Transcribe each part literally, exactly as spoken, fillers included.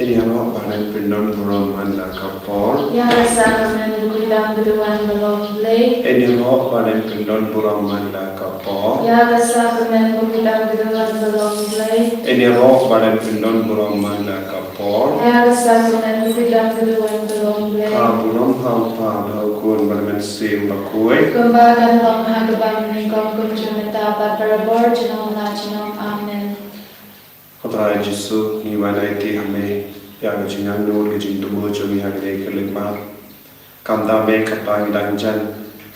Ïaroh ba nen pyndon burom man la ka por. Ïa ka sakramen ba khuidang ka duwan ka long Blei. Ïaroh ba nen pyndon burom man la ka por. Ïa ka sakramen ba khuidang ka duwan ka long Blei. Ïaroh ba nen pyndon burom man la ka por. Ïa ka sakramen ba khuidang ka duwan ka long Blei. Ka burom ha u Kpa bad ha u Khun bad ha u Mynsiem Bakhuid. Kumba kan long ha kaba nyngkong, kum jong mynta bad barabor junom la junom. Amen. Ko Trai Jisu, ngi wan aiti ha me ïa ka jingangnud ka jingthmu jong ngi ha kane ka lynti. Kumta me katba ngi dang jan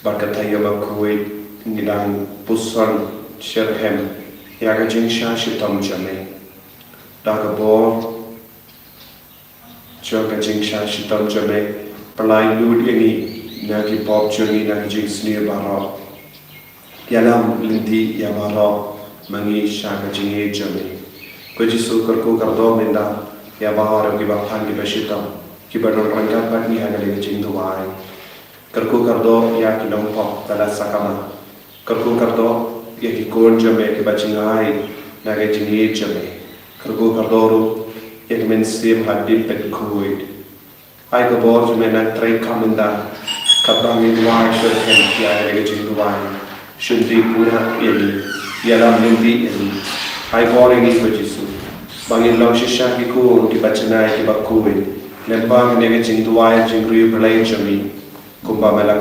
bad ka thaiñ bakhuid ngi dang puson shitrhem ïa ka jingshah shitom jong me. Da ka bor jong ka jingshah shitom jong me, pyllait lut ïa ngi na ki pop jong ngi, na ki jingsniew baroh. Ïalam lynti ïa baroh ma ngi sha ka jingïeit jong me. Ko Jisu, kyrkhu kyrdoh mynta ïa baroh kiba pang kiba shitom, kiba don ryngkat bad ngi ha kane ka jingduwai. Kyrkhu kyrdoh ïa ki nongpop ba la sakma. Kyrkhu kyrdoh ïa ki khun jong me kiba jngai na ka jingïeit jong me. Kyrkhu kyrdoh ruh ïa ka mynsiem hadien pynkhuid. Ai ka bor jong me nang trei kam mynta, katba ngi duwai shitrhem ïa kane ka jingduwai. Shim pura ïa ngi, ïalam lynti ïa ngi. Ai bor ïa ngi ko Jisu, ba ngin long shisha ki khun kiba jngai kiba khuid lyngba kane ka jingduwai jingriewblei jong ngi. Kumba me la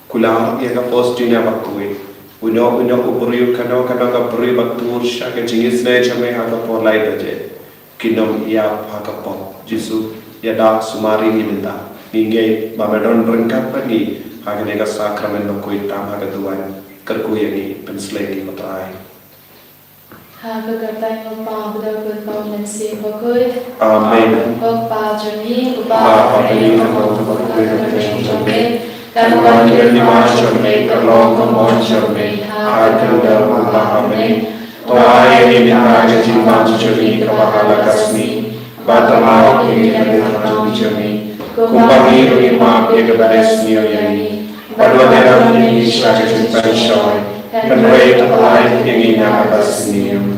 kular ïa ka Faustina bakhuid, uno uno u briew, kano kano ka briew ba tur sha ka jingisynei jong me ha ka por lai baje, kin ym ïap ha ka pop. Jisu, ïada sumar ïa ngi mynta. Ngi ngeit ba me don ryngkat bad ngi ha kane ka sakramen bakhuid tam ha ka duwan. Kyrkhu ïa ngi, pynslem ïa ngi ko Trai. Ha ka kyrteng u Kpa bad u Khun bad u Mynsiem Bakhuid. Amen. Ko Kpa jong ngi uba ha bneng, ka long ka mon jong me, kan wan ka hima jong me, kan long ka mon jong me ha ka khyndew kumba ha bneng. To ai ïa ngi mynta ka jingbam jong ngi kaba ha la ka sngi, bad to map ïa ngi ka leit ka jong ngi, kumba ngi ruh ngi map ïa kiba leh sniew ïa ngi. Bad wat ïalam ïa ngi sha ka jingpynshoi, hynrei to pyllait ïa ngi na kaba sniew.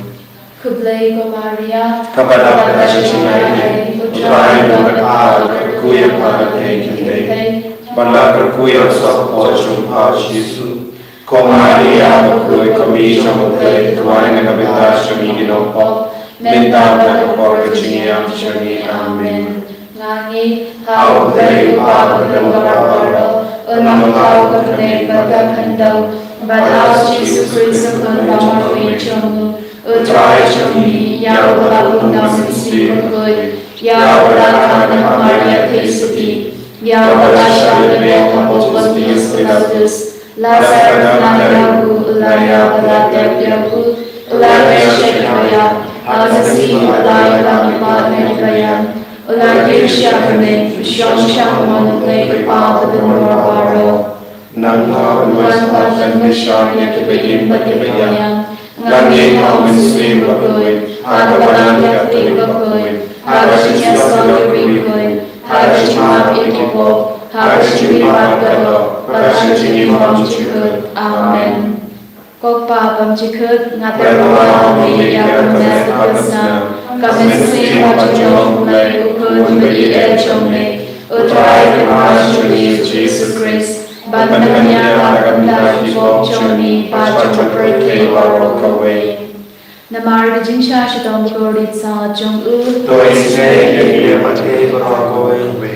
Khublei ko Maria, kaba dap da ka jingaiei, u Trai u don bad pha, la kyrkhu ïa pha na pdeng ki kynthei, bad la kyrkhu ïa u soh ka por jong pha u Jisu. Ko Maria bakhuid, ko Mei jong u Blei, duwai na ka bynta jong ngi ki nongpop, mynta bad ha ka por ka jingïap jong ngi. Amen. Nga ngeit ha U Blei U Kpa uba don baroh, u Nongpynim ka bneng bad ka khyndew, bad ha U Jisu Khrist u Khun ba marwei jong u, U Trai jong ngi, ïa uba la bun da U Mynsiem Bakhuid, ïa uba la kha na ka Maria Theisotti, ïa uba la shah lyngngoh ha u Pontius Pilatus, la sahnarphna ïa u, la ïap, la tep ïa u, la leit sha ki baïap, ha ka sngi ba la ïalam lyngba na ki baïap, la kiew sha ka met, shong sha ka mon U Blei U Kpa uba don baroh. Nangta un wan ban pynbishar ïa kiba im bad kiba ïap. Nga ngeit ha U Mynsiem Bakhuid, ha ka balang Katholik bakhuid, ha ka jingïasyllok bakhuid, ha ka jingmap ïa ki pop, ha ka jingmihpat ka doh, bad ha ka jingim bymjukut. Amen. Ko Kpa bymjukut, nga tyrwa ha me ïa ka met bad ka snam, ka mynsiem ka jong U Blei U Khun ba ïeit jong me, U Trai Kynrad jong ngi U Jisu Khrist, ban pynïap ha ka bynta ki pop jong ngi bad jong ka pyrthei baroh kawei. Namar ka jingshah shitom bakordit saw jong u, to isynei ïa ngi bad ïa ka pyrthei baroh kawei.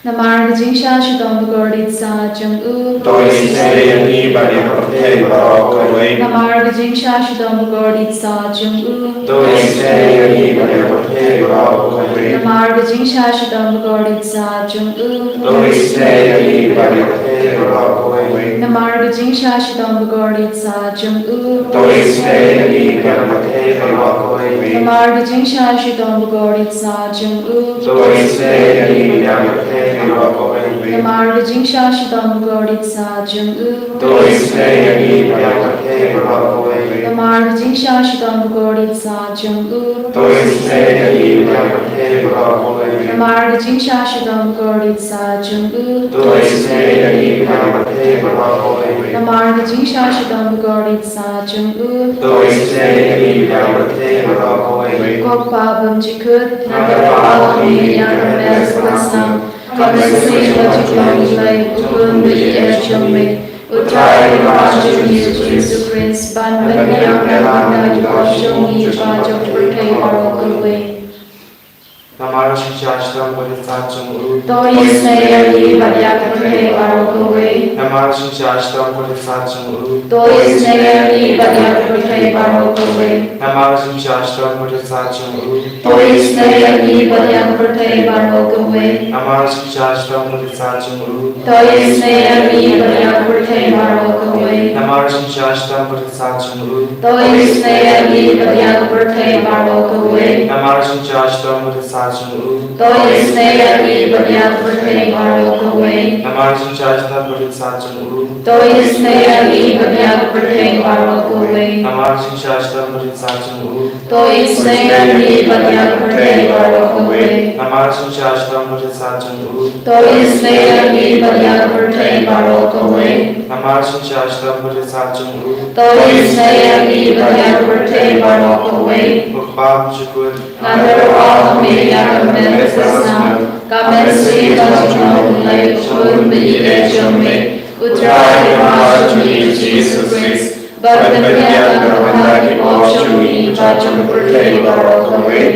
Namar ka jingshah shitom bakordit saw jong u, to isynei ïa ngi bad ïa ka pyrthei baroh kawei. Namar ka jingshah shitom bakordit saw jong u, to isynei ïa ngi bad ïa ka pyrthei baroh kawei. Namar ka jingshah shitom bakordit saw jong u, to isynei ïa ngi bad ïa ka pyrthei baroh kawei. Namar ka jingshah shitom bakordit saw jong u, to isynei ïa ngi bad ïa ka pyrthei baroh kawei. Namar ka jingshah shitom bakordit saw jong u, to isynei ïa ngi bad ïa ka pyrthei baroh kawei. Namar ka jingshah shitom bakordit saw jong u, to isynei ïa ngi bad ïa ka pyrthei baroh kawei. Namar ka Jingshah shitom bakordit sah jong u. To isynei ïa ngi bad ïa ka pyrthei baroh kawei. Namar ka jingshah shitom bakordit sah jong u. To isynei ïa ngi bad ïa ka pyrthei baroh kawei. Namar ka jingshah shitom bakordit sah jong u. To isynei ïa ngi bad ïa ka pyrthei baroh kawei. Ko Kpa bymjukut, nga kyrpad ha me ïa ka met ka snam. Ka mynsiem ka jinglong jingleit, u khun ba ïeit jong me, U Trai uba jong ngi U Jisu Khrist, ban pynbiang ïa ka bynta ki pop jong ngi bad jong ka pyrthei baroh kawei. Namar ka jingshah shitom bakordit sah jong u. To isynei ïa ngi bad ïa ka pyrthei baroh kawei. Namar ka jingshah shitom bakordit sah jong u. To isynei ïa ngi bad ïa ka pyrthei baroh kawei. Namar ka jingshah shitom bakordit sah jong u. To isynei ïa ngi bad ïa ka pyrthei baroh kawei. Namar ka jingshah shitom bakordit sah jong u. To isynei ïa ngi bad ïa ka pyrthei baroh kawei. Namar ka jingshah shitom bakordit sah jong u. To isynei ïa ngi bad ïa ka pyrthei baroh kawei. Namar ka jingshah shitom bakordit sah jong u. To isynei ïa ngi bad ïa ka pyrthei baroh kawei. Namar ka jingshah shitom bakordit sah jong u. To isynei ïa ngi bad ïa ka pyrthei baroh kawei. Namar ka jingshah shitom bakordit sah jong u. To isynei ïa ngi bad ïa ka pyrthei baroh kawei. Namar ka jingshah shitom bakordit sah jong u. To isynei ïa ngi bad ïa ka pyrthei baroh kawei. Namar ka jingshah shitom bakordit sah jong u. To isynei ïa ngi bad ïa ka pyrthei baroh kawei. Ko Kpa bymjukut, nga kyrpad ha me ïa ka met ka snam. Ka mynsiem ka jinglong jingleit, U Khun ba ïeit jong me, U Trai uba jong ngi U Jisu Khrist, ban pynbiang ïa ka bynta ki pop jong ngi bad jong ka pyrthei baroh kawei.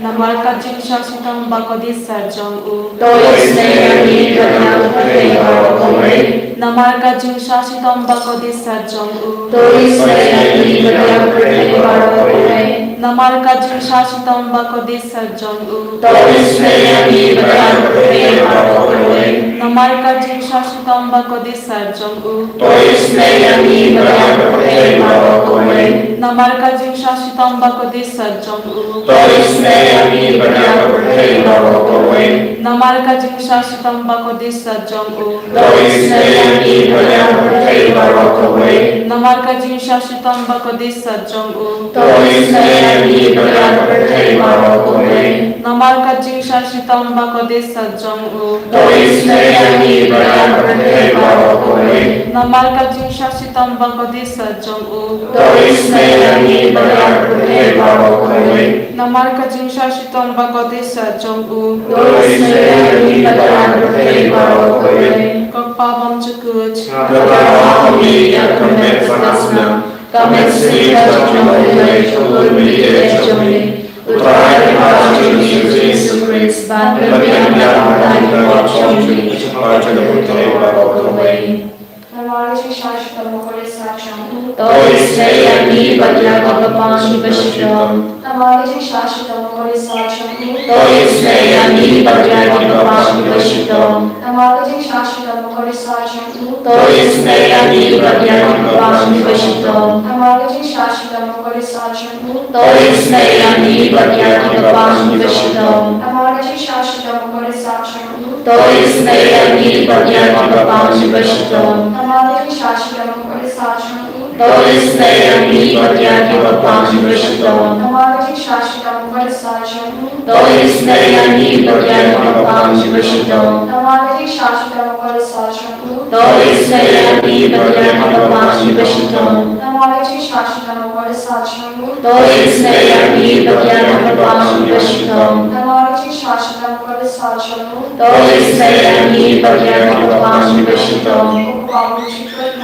Namar ka jingshah shitom bakordit sah jong u. To isynei ïa ngi bad ïa ka pyrthei baroh kawei. Namar ka jingshah shitom bakordit sah jong u. To isynei ïa ngi bad ïa ka pyrthei baroh kawei. Namar ka jingshah shitom bakordit sah jong u. To isynei ïa ngi bad ïa ka pyrthei baroh kawei. Namar ka jingshah shitom bakordit sah jong u. To isynei ïa ngi bad ïa ka pyrthei baroh kawei. Namar ka jingshah shitom bakordit sah jong u. To isynei ïa ngi bad ïa ka pyrthei baroh kawei. Namar ka jingshah shitom bakordit sah jong u. To isynei ïa ngi bad ïa ka pyrthei baroh kawei. Namar ka jingshah shitom bakordit sah jong u. To isynei ïa ngi bad ïa ka pyrthei baroh kawei. Namar ka jingshah shitom bakordit sah jong u. To isynei ïa ngi bad ïa ka pyrthei baroh kawei. Namar ka jingshah shitom bakordit sah jong u. To isynei ïa ngi bad ïa ka pyrthei baroh kawei. Namar ka jingshah shitom bakordit sah jong u. To isynei ïa ngi bad ïa ka pyrthei baroh kawei. Ko Kpa bymjukut, nga kyrpad ha me ïa ka met ka snam. Ka mynsiem ka jinglong jingleit, U Khun ba ïeit jong me, U Trai uba jong ngi U Jisu Khrist, ban pynbiang ïa ka bynta ki pop jong ngi bad jong ka pyrthei baroh kawei. Namar ka jingshah shitom bakordit sah jong u. To isynei ïa ngi bad ïa ka kyrpang jong u bashitom. Namar ka jingshah shitom bakordit sah jong u. To isynei ïa ngi bad ïa ka kyrpang jong u bashitom. Namar ka jingshah shitom bakordit sah jong u. To isynei ïa ngi bad ïa ka kyrpang jong u bashitom. Namar ka jingshah shitom bakordit sah jong u. To isynei ïa ngi bad ïa ka kyrpang jong u bashitom. Namar ka jingshah shitom bakordit sah jong u. To isynei ïa ngi bad ïa ka kyrpang jong u bashitom. Namar ka jingshah shitom bakordit sah jong u. To isynei ïa ngi bad ïa ka kyrpang jong u bashitom. Namar ka jingshah shitom bakordit sah jong u. To isynei ïa ngi bad ïa ka kyrpang jong u bashitom. Namar ka jingshah shitom bakordit sah jong u. To isynei ïa ngi bad ïa ka kyrpang jong u bashitom. Namar ka jingshah shitom bakordit sah jong u. To isynei ïa ngi bad ïa ka kyrpang jong u bashitom. Namar ka jingshah shitom bakordit sah jong u. To isynei ïa ngi bad ïa ka kyrpang jong u bashitom.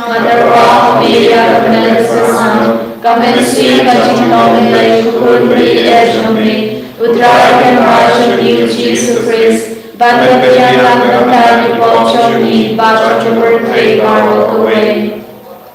Nga kyrpad ha me ïa ka met ka snam. Ka mynsiem ka jinglong jingleit, U Khun ba ïeit jong me, U Trai uba jong ngi U Jisu Khrist, ban pynbiang ïa ka bynta ki pop jong ngi bad jong ka pyrthei baroh kawei.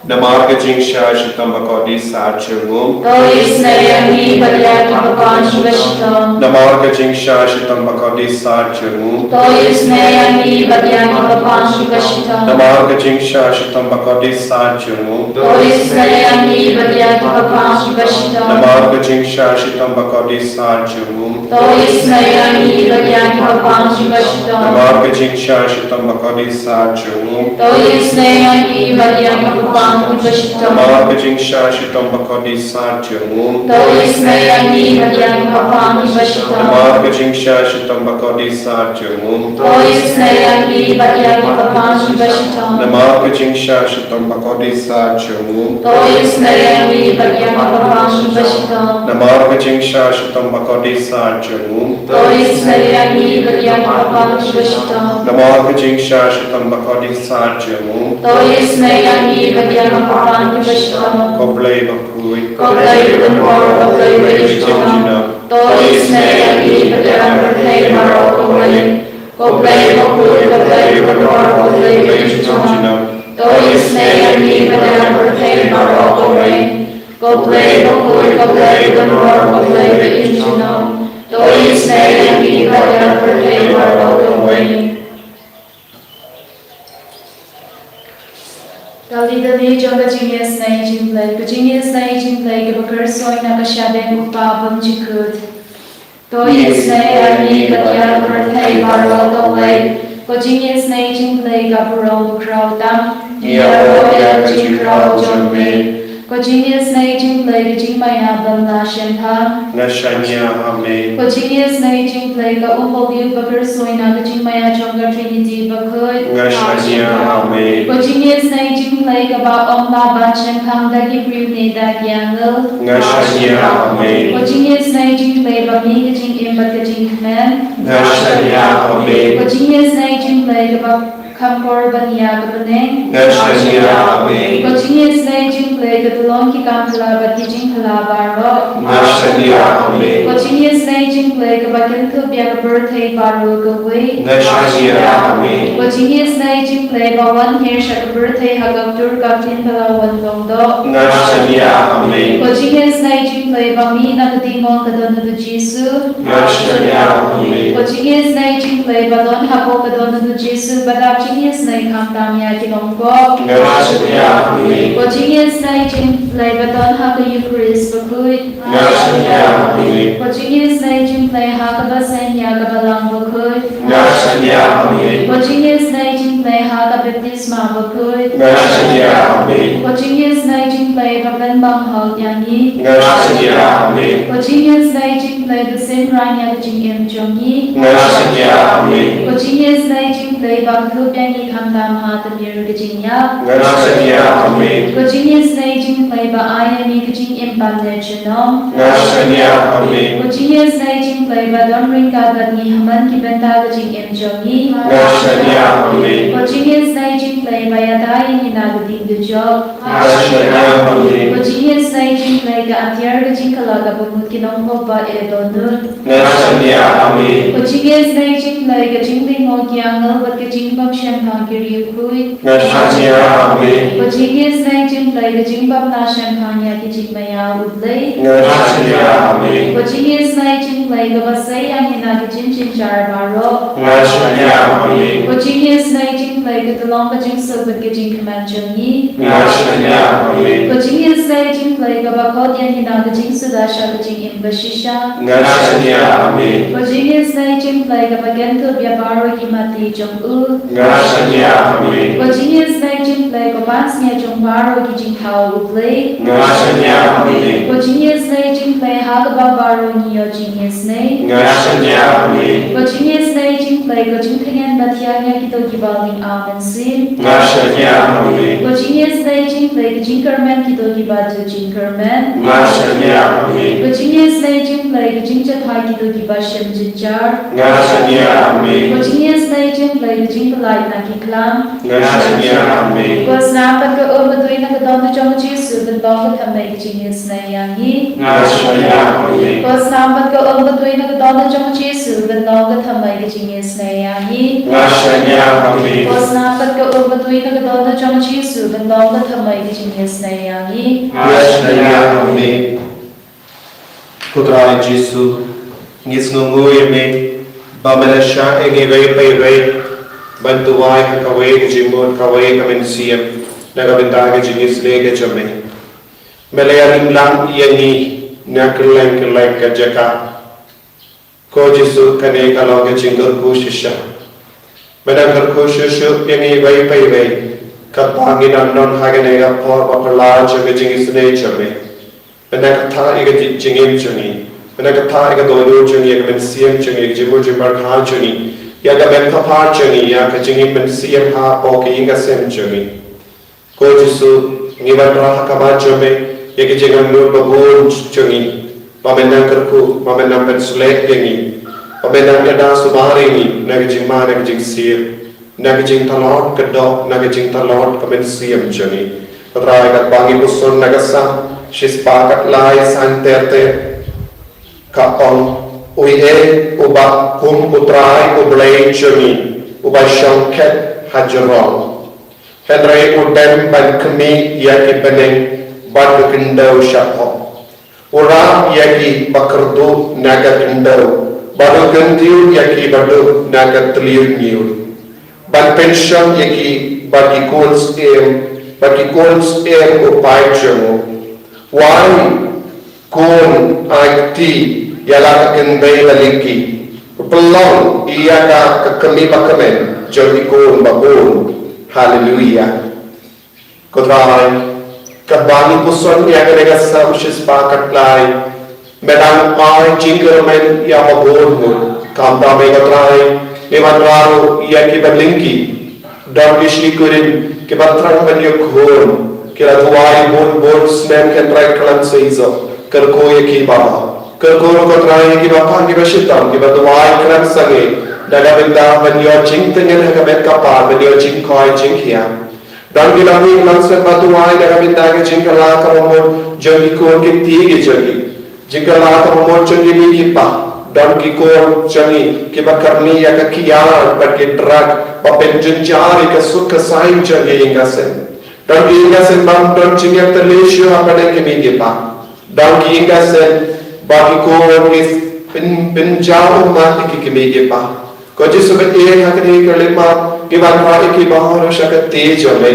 Namar ka jingshah shitom bakordit sah jong u. To isynei ïa ngi bad ïa ka kyrpang jong u bashitom. Namar ka jingshah shitom bakordit sah jong u. To isynei ïa ngi bad ïa ka kyrpang jong u bashitom. Namar ka jingshah shitom bakordit sah jong u. To isynei ïa ngi bad ïa ka kyrpang jong u bashitom. Namar ka jingshah shitom bakordit sah jong u. To isynei ïa ngi bad ïa ka kyrpang jong u bashitom. Namar ka jingshah shitom bakordit sah jong u. To isynei ïa ngi bad ïa ka kyrpang pang kiba shitom. Namar ka jingshah shitom bakordit sat jong u, to isynei ïa ngi bad ïa ki ba pang kiba shitom. Namar ka jingshah shitom bakordit sat jong u, to isynei ïa ngi bad ïa ki ba pang kiba shitom. Namar ka jingshah shitom bakordit sat jong u, to isynei ïa ngi bad ïa ki ba pang kiba shitom. Namar ka jingshah shitom bakordit sat jong u, to isynei ïa ngi bad ïa ki ba pang kiba shitom. Namar ka jingshah shitom bakordit sat jong u, to isynei ïa ngi bad ïa ki ba pang kiba shitom. Ko Blei bakhuid, ko Blei badonbor, ko Blei ba ïeit junom, to isynei ïa ngi bad ïa ka pyrthei baroh kawei. Ko Blei bakhuid, ko Blei badonbor, ko Blei ba ïeit junom, to isynei ïa ngi bad ïa ka pyrthei baroh kawei. Ko Blei bakhuid, ko Blei badonbor, ko Blei ba ïeit junom, to isynei ïa ngi bad ïa ka pyrthei baroh kawei. Dalidah jong ka jingisynei jong U Blei, ka jingisynei jong U Blei kaba kyrshoi na ka shadem u Kpa bymjukut, to isynei ïa ngi bad ïa ka pyrthei baroh kawei. Ka jingisynei jong U Blei ka burom bakhraw tam, ngi ïaroh ïa ka jingkhraw jong me. Ka jingisynei jong U Blei ka jingmaïa bym lah shemphang, nga shaniah ha me. Ka jingisynei jong U Blei ka um bakhuid ba kyrshoi na ka jingmaïa jong ka Trinity bakhuid, nga shaniah ha me. Ka jingisynei jong U Blei kaba ym lah ban shemphang da ki briew ne da ki angel, nga shaniah ha me. Ka jingisynei jong U Blei ba mih ka jingim bad ka jingkmen, nga shaniah ha me. Ka jingisynei jong U Blei kaba kham por ban ïa ka bneng, nga shaniah ha me. Ka jingisynei jong U Blei ka tyllong ki kam phylla bad ki jingphylla baroh, nga shaniah ha me. Ka jingisynei jong U Blei kaba kynthup ïa ka pyrthei baroh kawei, nga shaniah ha me. Ka jingisynei jong U Blei ba wan hiar sha ka pyrthei ha ka ktur ka ktien ba la wan long doh, nga shaniah ha me. Ka jingisynei jong U Blei ba mih na ka ding mong ka don u Jisu, nga shaniah ha me. Ka jingisynei jong U Blei ba don hapoh ka don u Jisu ba dap jingisynei khamtam ïa ki nongpop, nga shaniah ha me. Ka jingisynei jong U Blei ba don ha ka Eukharist bakhuid, nga shaniah ha me. Ka jingisynei jong U Blei ha kaba seng ïa ka Balang bakhuid, nga shaniah ha me. Ka jingisynei jong U Blei ha ka baptisma bakhuid, nga shaniah ha me. Ka jingisynei jong U Blei ba pynbang hok ïa ngi, nga shaniah ha me. Ka jingisynei jong U Blei ba synran ïa ka jingim jong ngi, nga shaniah ha me. Ka jingisynei jong U Blei ba kdup ïa ngi khamtam ha ka mier ka jingïap, nga shaniah ha me. Ka jingisynei jong U Blei ba ai ïa ngi ka jingim ban leit junom, nga shaniah ha me. Ka jingisynei jong U Blei ba don ryngkat bad ngi ha man ki bynta ka jingim jong ngi, nga shaniah ha me. Ka jingisynei jong U Blei ba ïada ïa ngi na ka ding dujok, nga shaniah ha me. Ka jingisynei jong U Blei ka atiar ka jingkylla kaba mut ki nongpop ba eh dohnud, nga shaniah ha me. Ka jingisynei jong U Blei ka jinglyngngoh ki angel bad ka jingbym shemphang ki riewkhuid, nga shaniah ha me. Ka jingisynei jong U Blei ka jingbym lah shemphang ïa ki jingmaïa U Blei, nga shaniah ha me. Ka jingisynei jong U Blei kaba sei ïa ngi na ki jingjynjar baroh, nga shaniah ha me. Ka jingisynei jong U Blei ka tyllong ka jingsuk bad ka jingkmen jong ngi, nga shaniah ha me. Ka jingisynei jong U Blei kaba khot ïa ngi na ka jingsuda sha ka jingim bashisha, nga shaniah ha me. Ka jingisynei jong U Blei kaba kynthup ïa baroh ki matti jong u, nga shaniah ha me. Ka jingisynei jong U Blei ka pansngiat jong baroh ki jingthaw U Blei, nga shaniah ha me. Ka jingisynei jong U Blei ha kaba baroh ngi ïoh jingisynei, nga shaniah ha me. Ka jingisynei jong U Blei ka jingtngen ba thiang ïa kito kiba lyngba mynsiem, nga shaniah ha me. Ka jingisynei jong U Blei ka jingkyrmen kito kiba ju jingkyrmen, nga shaniah ha me. Ka jingisynei jong U Blei ka jingjahthait kito kiba shem jynjar, nga shaniah ha me. Ka jingisynei jong U Blei ka jingpyllait na ki khlam, nga shaniah ha me. Ka snam bad ka ummatui na ka dohnud jong U Jisu ban long ka thymmei ka jingisynei ïa ngi, nga shaniah ha me. Ka snam bad ka ummatui na ka dohnud jong U Jisu ban long ka thymmei ka jingisynei ïa ngi, nga shaniah ha me. Ka snam bad ka ummatui na ka dohnud jong U Jisu ban long ka thymmei ka jingisynei ïa ngi, nga shaniah ha me. Ko Trai Jisu, ngi sngewnguh ïa me ba me la shah ïa ngi iwei pa iwei ban duwai ha kawei ka jingmut, kawei ka mynsiem na ka bynta ka jingisynei ka jong me. Me la ïarynglang ïa ngi na kylleng kylleng ka jaka. Ko Jisu, kane ka long ka jingkyrkhu shisha. Me dang kyrkhu shuh shuh ïa ngi iwei pa iwei Katba ngi dang don ha kane ka por ba phylla jong ka jingisynei jong me, men da kata ïa ka jingim jong ngi, men da kata ïa ka dohnud jong ngi, ïa ka mynsiem jong ngi, ïa ka jingmut jingpyrkhat jong ngi, ïa ka bynta jong ngi, ïa ka jingim mynsiem hapoh ka ïing ka sem jong ngi. Ko Jisu, ngi wanrah ha khmat jong me ïa ka jingangnud ba bun jong ngi, ba men nang kyrkhu, ba men nang pynshlur ïa ngi, ba men nang ïada sumar ïa ngi na ka jingma, na ka jingsiew, na ka jingtlot ka doh, na ka jingtlot ka mynsiem jong ngi. Ko Trai, katba ngi puson na ka Salm shispah khatlai, san ter ter, ka ong, u ïa u ba kum u Trai u Blei jong ngi, u ba shong khet ha jrong. Hynrei u dem ban khmih ïa ki bneng bad u khyndew shapoh. U rah ïa ki ba kyrduh na ka khyndew, bad u kyntiew ïa ki ba duh na ka tliut ngiut. Ban pynshong ïa ki bad ki khun syiem, bad ki khun syiem u paid jong u. Wai, khun, ai kti ïa la ka kynthei la lynti. Pynlong ïa ka ka kmie ba kmen jong ki khun ba bun. Haleluia. Ko Trai, katba ngi puson ïa kane ka Salm shispah khatlai, me dang ai jingkyrmen ïa ba bun bun. Khamtam, ko Trai, me wanrah ruh ïa ki ba lynti. Don ki shi kurim kiba thrang ban ïoh khun, ki la duwai bun bun snem, hynrei khlem seisoh. Kyrkhu ïa ki baroh. Kyrkhu ruh, ko Trai, ïa kiba pang, kiba shitom, kiba duwai khlem sangeh na ka bynta ban ïoh jingtngen ha ka met ka par, ban ïoh jingkoit jingkhiah. Don ki longïing longsem ba duwai na ka bynta ka jingkylla kaba mut jong ki khun, ki kti ki jong ki. Jingkylla kaba mut jong kine ki kpa. Don ki khun jong ngi kiba kyrni ïa ka kiad bad ki drug, ba pynjynjar ïa ka suk ka saiñ jong ki ïing ka sem. Don ki ïing ka sem bym don jingïatylli shuh hapdeng ki kmie ki kpa. Don ki ïing ka sem ba ki khun ki pyn, pynjaw ummat ïa ki kmie ki kpa. Ko Jisu, ba ïeit ha kane ka khyllipmat, ngi wanrah ïa ki baroh sha ka kti jong me.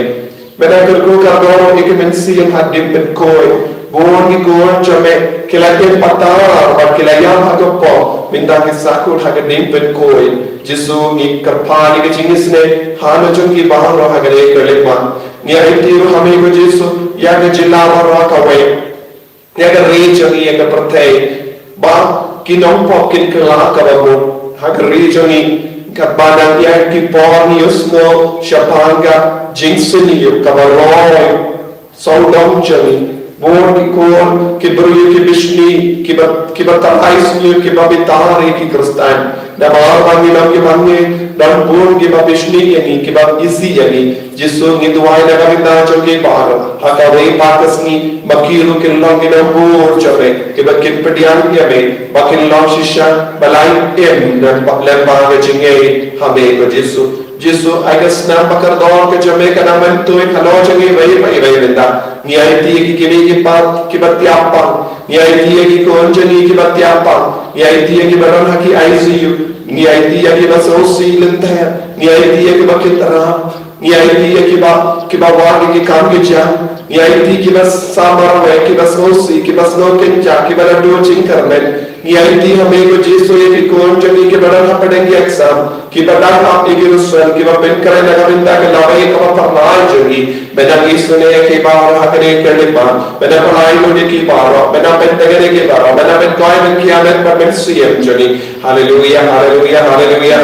Me nang kyrkhu kyrdoh ïa ki mynsiem hadien pynkoit. Bun ki khun jong me ki la im patar bad ki la ïap ha ka pop, mynta ki sahkut hadien pynkoit. Jisu, ngi kyrpad ïa ka jingisynei ha la jong ki baroh ha kane ka khyllipmat. Ngi aiti ruh ha me, ko Jisu, ïa ka jylla baroh kawei, ïa ka ri jong ngi, ïa ka pyrthei, ba ki nongpop kin kylla kaba mut ha ka ri jong ngi. Katba nang ïa ki por ngi ïohsngew shaphang ka jingsniew kaba roi sawdong jong ngi. Bun ki khun, ki briew, ki bishni, kiba, kiba tharai sniew, kiba bitar ïa ki Khristan. Namar ba ngi long kiba ngeit, don bun kiba bishni ïa ngi, kiba isih ïa ngi. Jisu, ngi duwai na ka bynta jong ki baroh ha kawei pat ka sngi, ba ki ruh kin long ki nongbud jong me, kiba kin pdiang ïa me, ba kin long shisha ba la im lem ba, lem bad ka jingngeit ha me, ko Jisu. Jisu, ai ka snam ba kordor ka jong me kan nang myntoi halor jong ngi iwei pa iwei bynta. Ngi aiti ïa ki kmie ki kpa kiba tiapang. Ngi aiti ïa ki khun jong ngi kiba tiapang. Ngi aiti ïa kiba don ha ki I C U. Ngi aiti ïa kiba sngewsih lynter. Ngi aiti ïa kiba kit rap. Ngi aiti ïa kiba, kiba wad ïa ki kam ki jam. Ngi aiti kiba samar wei, kiba sngewsih, kiba sngew kynja, kiba la duh jingkyrmen. Ngi aiti ha me, ko Jisu, ïa ki khun jong ngi kiba don hapdeng ki exam, kiba dang ap ïa ki result, kiba pynkhreh na ka bynta ka lawei kaba pharla jong ngi. Me nang isynei ïa ki baroh ha kane ka khyllipmat. Me nang pynlait lut ïa ki baroh, me nang pyntngen ïa ki baroh, me nang pynkoit, pynkhia met bad mynsiem jong ngi. Haleluia, haleluia, haleluia.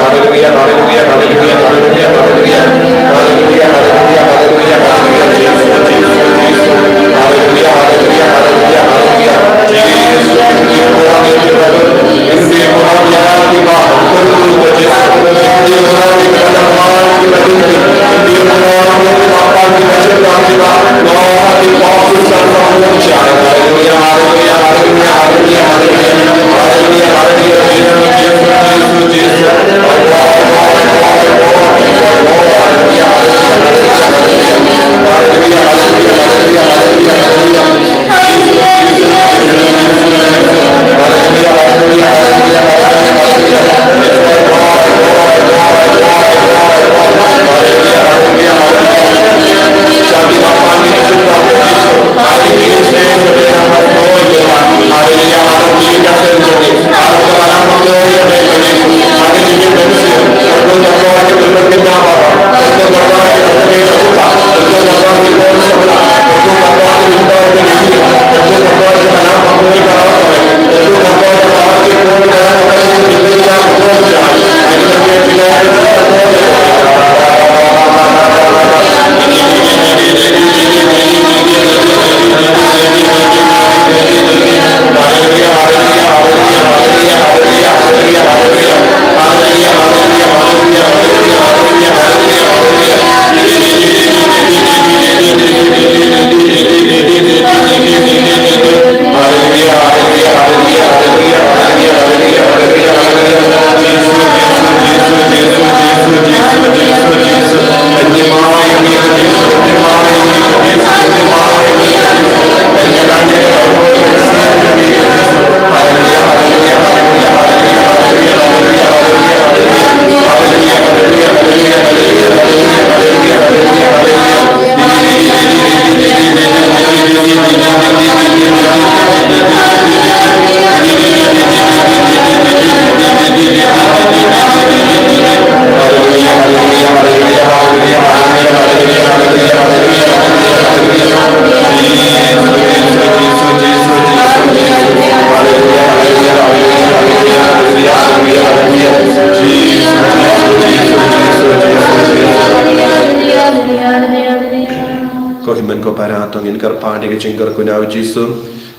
To ngin kyrpad ïa ka jingkyrkhu na u Jisu.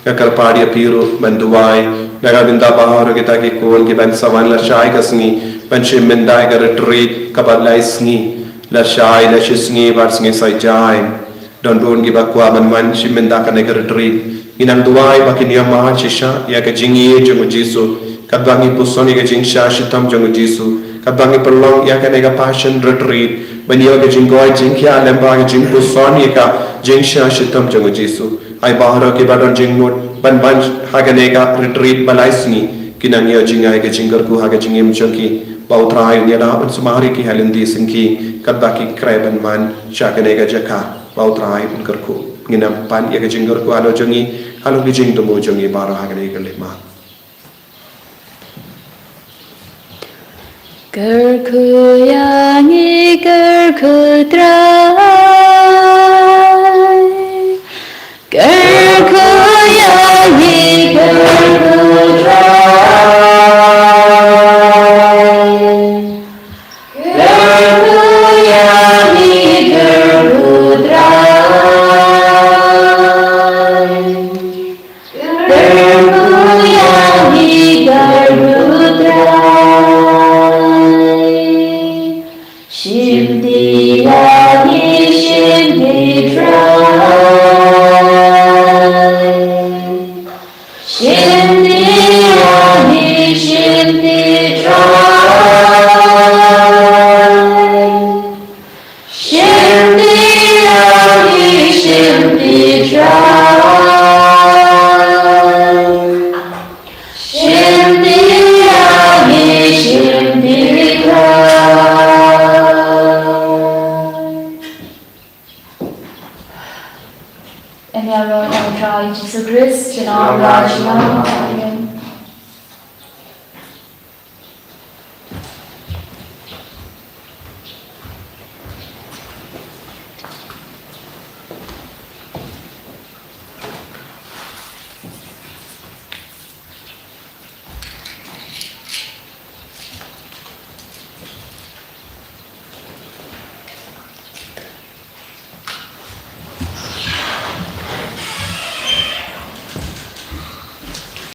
Nga kyrpad ïa phi ruh ban duwai na ka bynta baroh kita ki khun kiban sa wan lashai ka sngi ban shim bynta ïa ka retreat kaba lai sngi, lashai la shi sngi bad sngi sa ïa jaiñ. Don bun kiba kwah ban wan shim bynta kane ka retreat. Ngi nang duwai ba kin ïa mad shisha ïa ka jingïeit jong u Jisu. Katba ngi puson ïa ka jingshah shitom jong u Jisu, katba ngi pynlong ïa kane ka Passion Retreat ban ïoh ka jingkoit jingkhiah lem bad ka jingpuson ïa ka jingshah shitom jong u Jisu. Ai baroh kiba don jingmut ban wan ha kane ka retreat ba lai sngi, kin nang ïoh jingïaid ka jingkyrkhu ha ka jingim jong ki. Ba U Trai un ïa la ban sumar ïa ki ha lynti syngkien katba ki kren ban wan sha kane ka jaka. Ba U Trai un kyrkhu. Ngin ym pan ïa ka jingkyrkhu halor jong ngi, halor ka jingthmu jong ngi baroh ha kane ka lehma. Kyrkhu ïa ngi, kyrkhu Trai. Kyrkhu ïa ngi, kyrkhu Trai. Kyrkhu ïa ngi, kyrkhu Trai. Kyrkhu ïa ngi, kyrkhu Trai. Shim ti ïa ngi, shim ti Trai. Shim ti ïa ngi, shim ti Trai. Shim ti ïa ngi, shim ti Trai. Shim ti ïa ngi, shim ti Trai. Yn ïaroh ïa U Trai Jisu Khrist, shalom, shalom.